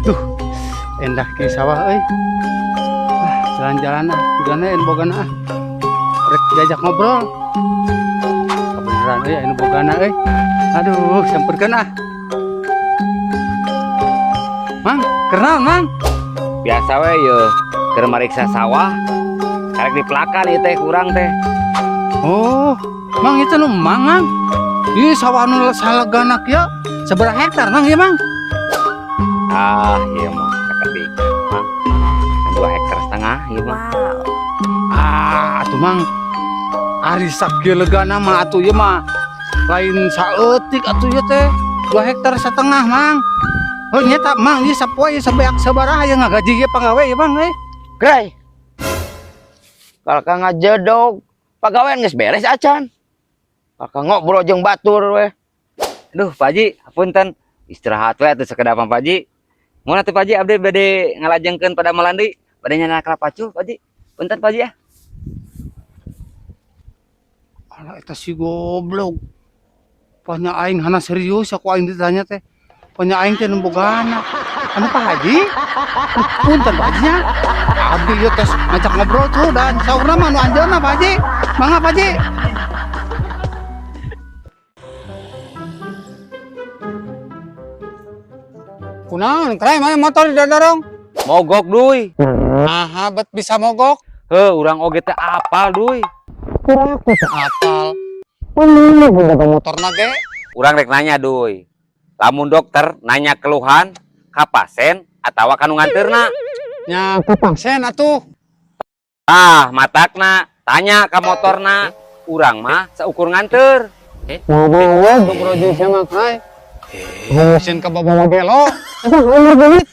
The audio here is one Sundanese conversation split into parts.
Duh, endah ke sawah euy. Ah, jalan-jalan ah, gana anu bogana ah. Rek diajak ngobrol. Kebeneran euy anu bogana euy. Aduh, samperkeun ah. Mang, kenal Mang. Biasa we ye keur mariksa sawah. Karek dipelakan ieu teh kurang teh. Oh, Mang itu nu Mang, Mang. Ih, sawah nu salegana kieu. Sabaraha hektar Mang ieu, Mang? Ah, ieu mah sakedik, Mang. 2,5 hektar ieu mah. Wow. Ah, atuh Mang. Ari sakieu legana mah atuh ieu mah lain saeutik atuh ieu teh. 2,5 hektar, Mang. Oh, nyeta Mang, ieu sapoe ieu sabeak sabaraha ieu ngagaji ieu pagawe ieu Mang euy. Gray. Kalau kang ngajedog, pagawean geus beres acan. Kakak ngobrol jeung batur weh. Aduh, Pak Haji, hapunten. Istirahat we atuh sakedap Pak Haji. Mun atuh Pak Haji abdi bade ngalajengkeun pada malandi, bade nyandak kelapa pacul Pak Haji. Punten Pak Haji ya. Alah eta si goblok. Panya aing hana serius aku aing ditanya teh. Panya aing teh nu bogana. Anu Pak Haji? Punten Pak Haji nya. Abdi ieu tes ngajak ngobrol tuh dan saurna mah nu anjeunna Pak Haji. Mangga Pak Haji. Kunaon keren mana motor didorong? Mogok duy. Aha, bet bisa mogok. Heuh, urang oge teh apal duy. Apal. Boga motorna ge. Urang rek nanya duy. Lamun dokter nanya keluhan ka pasien atawa ka nu nganteurna. Nya ku pasien atuh. Ah, matakna tanya ka motorna. Urang mah saukur nganteur. Ngobrol jeung sia mah kai. Ngurusin ke bawa gelo. Eta umur duit.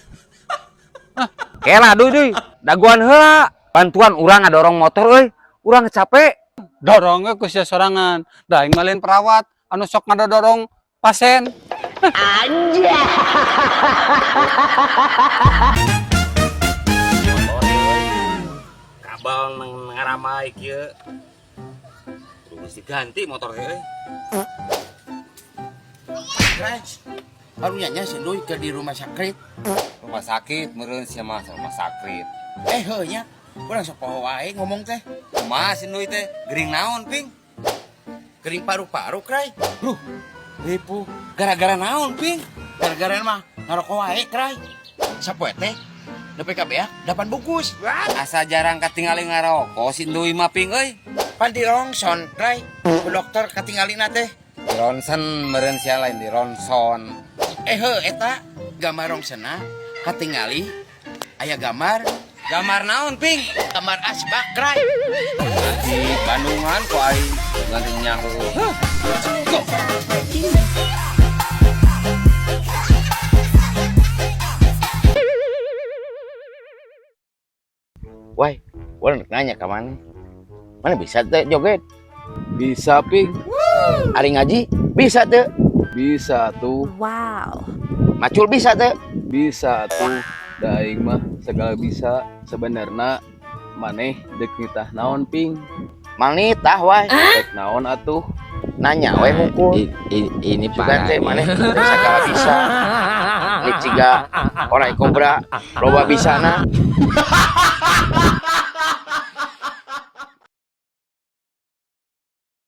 Kela duy duy, daguan heula. Bantuan urang ngadorong motor euy. Urang capek. Dorong ge ku sia sorangan. Da aing mah lain perawat anu sok ngadodorong pasien. Kabel ngaramai kieu. Kudu geus diganti motor teh euy. Gray. Baru nya si Dui ke di rumah sakit. Rumah sakit meureun sia mah rumah sakit. Eh heuh nya, urang sok poho wae ngomong teh. Kumaha si Dui teh? Gering naon, Ping? Gering paru-paru, Kray. Duh, ripuh. Gara-gara naon, Ping? Gara-gara mah ngarokok wae, Kray. Sapoe teh nepi ka beak 8 bungkus. Asa jarang katingali ngarokok si Dui mah, Ping euy. Pan di rongson, Kray. Ku dokter katingalina teh. Di ronsen meureun sia lain di ronson. Eh heuh eta gambar rongsena katingali aya gambar Gambar naon, Ping? Gambar asbak, Kray. Di Bandungan kok aing ganti nyaho. Huh. Kok. Wah, urang rek nanya ka mana? Mana bisa teh joget? Bisa, Ping. Ari ngaji bisa teh. Bisa tuh. Wow. Macul bisa teh. Bisa tuh. Da aing mah segala bisa. Sebenarnya maneh dek nitah naon, Ping? Manitah wae. Dek naon atuh? Nanya we hungkul. Ini Juga teh maneh segala bisa. Ini ciga orai kobra loba bisana.